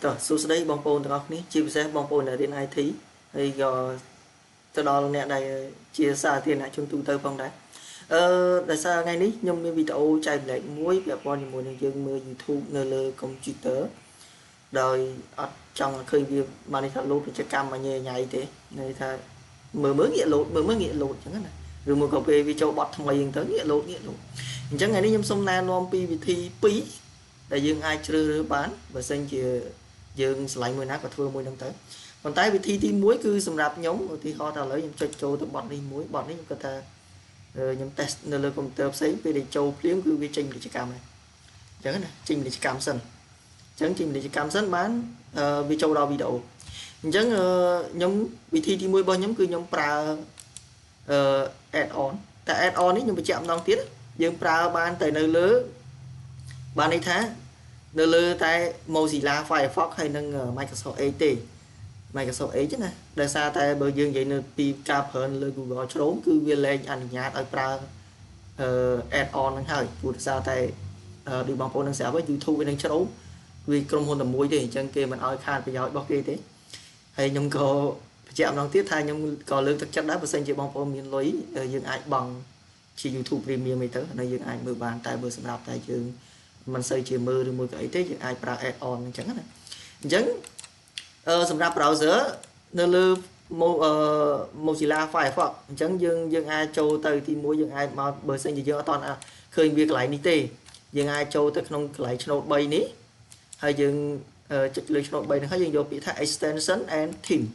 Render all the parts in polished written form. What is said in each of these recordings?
តោះសួស្តីបងប្អូនទាំងអស់គ្នាជាពិសេសបងប្អូនដែលរៀន IT ហើយក៏ទៅដល់អ្នកដែលជាសាធារណជនទូទៅផងដែរអឺដោយសារថ្ងៃនេះខ្ញុំមានវីដេអូចែកម្លែកមួយពាក់ព័ន្ធជាមួយនឹងយើងមើល YouTube នៅលើ computer ដោយអត់ចង់ឃើញវាបាននេះថាលោតពាណិជ្ជកម្មមកញ៉ៃញ៉ៃទេន័យថាមើលមើលងាកលោតមើលមើលងាកលោតអញ្ចឹងណាឬមួយក៏ពេលវាចូលបត់ថ្មីអញ្ចឹងទៅងាកលោតងាកលោតអញ្ចឹងថ្ងៃនេះខ្ញុំសូមណែនាំពីវិធី2ដែលយើងអាចជ្រើសរើសបានបើសិនជាយើងឆ្លាញ់មួយណាក៏ធ្វើមួយហ្នឹងទៅប៉ុន្តែវិធីទី1គឺសម្រាប់ខ្ញុំឧទាហរណ៍ថាឥឡូវខ្ញុំចុចចូលទៅបត់នេះមួយបត់នេះខ្ញុំគិតថាខ្ញុំតេស្តនៅលើកុំព្យូទ័រផ្សេងពេលដែលចូលភ្លាមគឺវាចេញពាណិជ្ជកម្មហើយអញ្ចឹងណាចេញពាណិជ្ជកម្មសិនអញ្ចឹងចេញពាណិជ្ជកម្មសិនបានវាចូលដល់វីដេអូអញ្ចឹងខ្ញុំវិធីទី1របស់ខ្ញុំគឺខ្ញុំប្រើ add on តែ add on នេះខ្ញុំបញ្ជាក់ម្ដងទៀតយើងប្រើបានតែនៅលើបានន័យថានៅលើតែ Mozilla Firefox ហើយនិង Microsoft Edge ទេ Microsoft Edge ណាដោយសារតែបើយើងនិយាយនៅពីការប្រើនៅលើ Google Chrome គឺវាលែងអនុញ្ញាតឲ្យប្រើ add on ហ្នឹងហើយព្រោះដោយសារតែដូចបងប្អូននឹងស្រាប់ហើយ YouTube វានឹង Chrome វាក្រុមហ៊ុនតែមួយទេអញ្ចឹងគេមិនឲ្យខាតប្រយោជន៍របស់គេទេហើយខ្ញុំក៏បញ្ជាក់ម្ដងទៀតថាខ្ញុំក៏លើកទឹកចិត្តដែរបើសិនជាបងប្អូនមានលុយយើងអាចបង់ជា YouTube Premium អីទៅនៅយើងអាចមើលបានតែបើសម្រាប់តែយើងមិនសូវជាមើលឬមួយក៏អីទេយើងអាចប្រើ add on អញ្ចឹងណាអញ្ចឹងសម្រាប់ browser នៅលើ Mozilla Firefox អញ្ចឹងយើងយើងអាចចូលទៅទី1យើងអាចមកបើសិនជាយើងអត់ទាន់ឃើញវាកន្លែងនេះទេយើងអាចចូលទៅក្នុងកន្លែងឆ្នូត3នេះហើយយើងចុចលើឆ្នូត3ហ្នឹងហើយយើងយកពាក្យថា extension and theme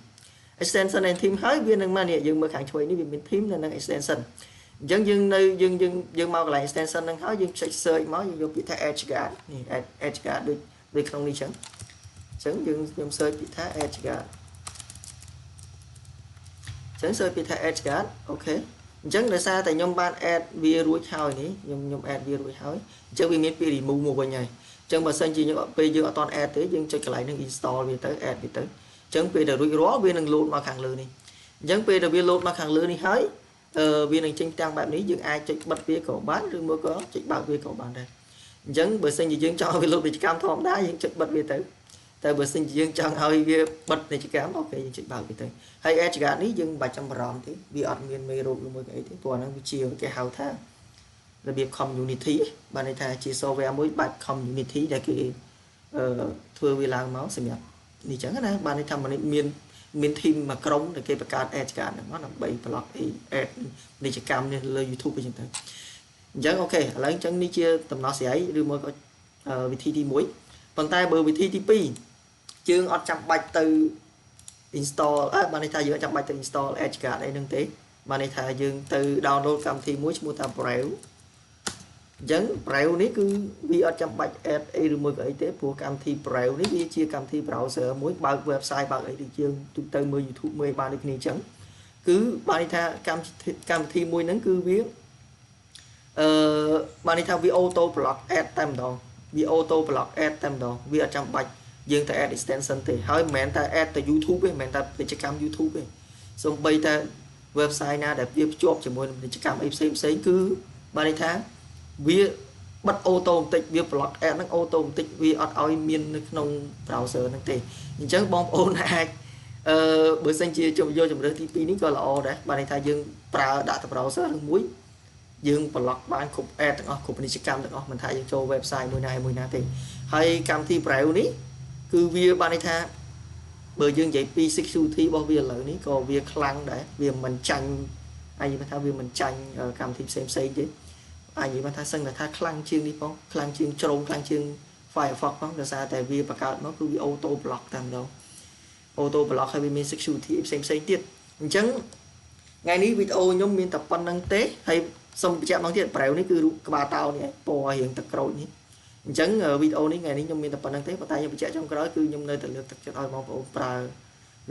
extension and theme ហើយវានឹងមកនេះយើងមើលខាងឆ្វេងនេះវាមាន theme និង extension អញ្ចឹងយើងនៅយើងយើងយើងមកកន្លែង extension ហ្នឹងហើយយើងចុច search មកយើងយកពាក្យថា Edge Guard នេះ Edge Guard ដូចដូចក្នុងនេះអញ្ចឹងអញ្ចឹងយើងខ្ញុំ search ពាក្យថា Edge Guard អញ្ចឹង search ពាក្យថា Edge Guard OK អញ្ចឹងដោយសារតែខ្ញុំបាន add វារួចហើយនេះខ្ញុំខ្ញុំ add វារួចហើយអញ្ចឹងវាមានពាក្យ remove មកវិញហើយអញ្ចឹងបើសិនជាយើងពេលយើងអត់ទាន់ add ទេយើងចុចកន្លែងហ្នឹង install វាទៅ add វាទៅអញ្ចឹងពេលដែលរួចរាល់វានឹង load មកខាងលើនេះអញ្ចឹងពេលដែលវា load មកខាងលើនេះហើយវានឹងចេញទាំងបែបនេះយើងអាចចុចបិទវាក៏បានឬមួយក៏ចុចបើកវាក៏បានដែរអញ្ចឹងបើសិនជាយើងចង់ឲ្យវាលោតពាណិជ្ជកម្មធម្មតាយើងចុចបិទវាទៅតែបើសិនជាយើងចង់ឲ្យវាបិទពាណិជ្ជកម្ម OK យើងចុចបើកវាទៅហើយ Edge Guard នេះយើងមិនបាច់ចាំបារម្ភទេវាអត់មានមេរោគឬមួយក៏អីទេព្រោះអាហ្នឹងវាជាគេហៅថារបៀប community បានន័យថាជា software មួយបែប community ដែលគេអឺធ្វើវាឡើងមកសម្រាប់នេះចឹងណាបានន័យថាមានមាន team មួយក្រុមដែលគេបង្កើត Edge Guard ហ្នឹងមកដើម្បី block អី ad ពាណិជ្ជកម្មនេះលើ YouTube អីចឹងទៅអញ្ចឹង OK ឥឡូវអញ្ចឹងនេះជាដំណោះស្រាយឬមួយក៏វិធីទី1ប៉ុន្តែបើវិធីទី2យើងអត់ចាំបាច់ទៅ install អើបានន័យថាយើងអត់ចាំបាច់ទៅ install Edge Guard អីហ្នឹងទេបានន័យថាយើងទៅ download កម្មវិធីមួយឈ្មោះថា Brave អញ្ចឹង Brave នេះគឺវាអត់ចាំបាច់ add អីឬមួយក៏អីទេព្រោះកម្មវិធី Brave នេះវាជាកម្មវិធី browser មួយបើក website បើកអីដូចយើងទូទៅមើល YouTube មើលបានដូចគ្នាអញ្ចឹងគឺបានន័យថាកម្មកម្មវិធីមួយហ្នឹងគឺវាអឺបានន័យថាវា auto block ad តែម្ដងវា auto block ad តែម្ដងវាអត់ចាំបាច់យើងតែ add extension ទេហើយមិនមែនតែ add តែ YouTube ទេមិនមែនតែពាណិជ្ជកម្ម YouTube ទេសូម្បីតែ website ណាដែលវាភ្ជាប់ជាមួយនឹងពាណិជ្ជកម្មអីផ្សេងផ្សេងគឺបានន័យថាវាបិទ auto បន្តិចវា block ad ហ្នឹង auto បន្តិចវាអត់ឲ្យមាននៅក្នុង browser ហ្នឹងទេអញ្ចឹងបងប្អូនអាចអឺបើសិនជាយកជំរើសទី2នេះក៏ល្អដែរបានន័យថាយើងប្រើដាក់ទៅ browser នឹងមួយយើង block បានគ្រប់ ad ទាំងអស់គ្រប់ពាណិជ្ជកម្មទាំងអស់មិនថាយើងចូល website មួយណាមួយណាទេហើយកម្មវិធី Brave នេះគឺវាបានន័យថាបើយើងនិយាយពី security របស់វាឥឡូវនេះក៏វាខ្លាំងដែរវាមិនចាញ់អាចនិយាយថាវាមិនចាញ់កម្មវិធីផ្សេងផ្សេងទេអាចនិយាយថាសឹងតែថាខ្លាំងជាងនេះផងខ្លាំងជាង Chrome ខ្លាំងជាង Firefox ផងដោយសារតែវាបង្កើតមកគឺវា auto block តែម្ដង auto block ហើយវាមាន security ផ្សេងផ្សេងទៀតអញ្ចឹងថ្ងៃនេះវីដេអូខ្ញុំមានតែប៉ុណ្្នឹងទេហើយសូមបញ្ជាក់ម្ដងទៀត Brave នេះគឺរូបក្បាលតោនេះពណ៌រៀងទឹកក្រូចនេះអញ្ចឹងវីដេអូនេះថ្ងៃនេះខ្ញុំមានតែប៉ុណ្្នឹងទេប៉ុន្តែខ្ញុំបញ្ជាក់ចុងក្រោយគឺខ្ញុំនៅតែលើកទឹកចិត្តឲ្យបងប្អូនប្រើ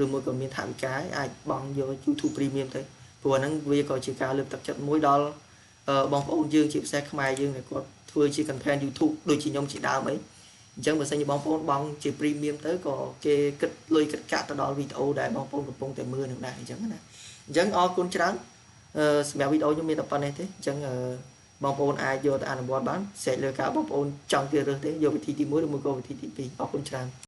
ឬមួយក៏មានថវិកាអាចបង់យក YouTube Premium ទៅព្រោះអាហ្នឹងវាក៏ជាការលើកទឹកចិត្តមួយដល់បងប្អូនយើងជាពិសេសខ្មែរយើងដែលគាត់ធ្វើជា content YouTube ដូចជាខ្ញុំជាដើមអីអញ្ចឹងបើសិនជាបងប្អូនបង់ជា premium ទៅក៏គេគិតលុយគិតកាក់ទៅដល់វីដេអូដែលបងប្អូនកំពុងតែមើលនឹងដែរអញ្ចឹងណាអញ្ចឹងអរគុណច្រើនសម្រាប់វីដេអូខ្ញុំមានតែប៉ុណ្្នេះទេអញ្ចឹង បងប្អូនអាចយកទៅអនុវត្តបានស្រេចលើការបងប្អូនចង់ជ្រើសរើសទេយកវិធីទី1ឬមួយក៏វិធីទី2អរគុណច្រើន។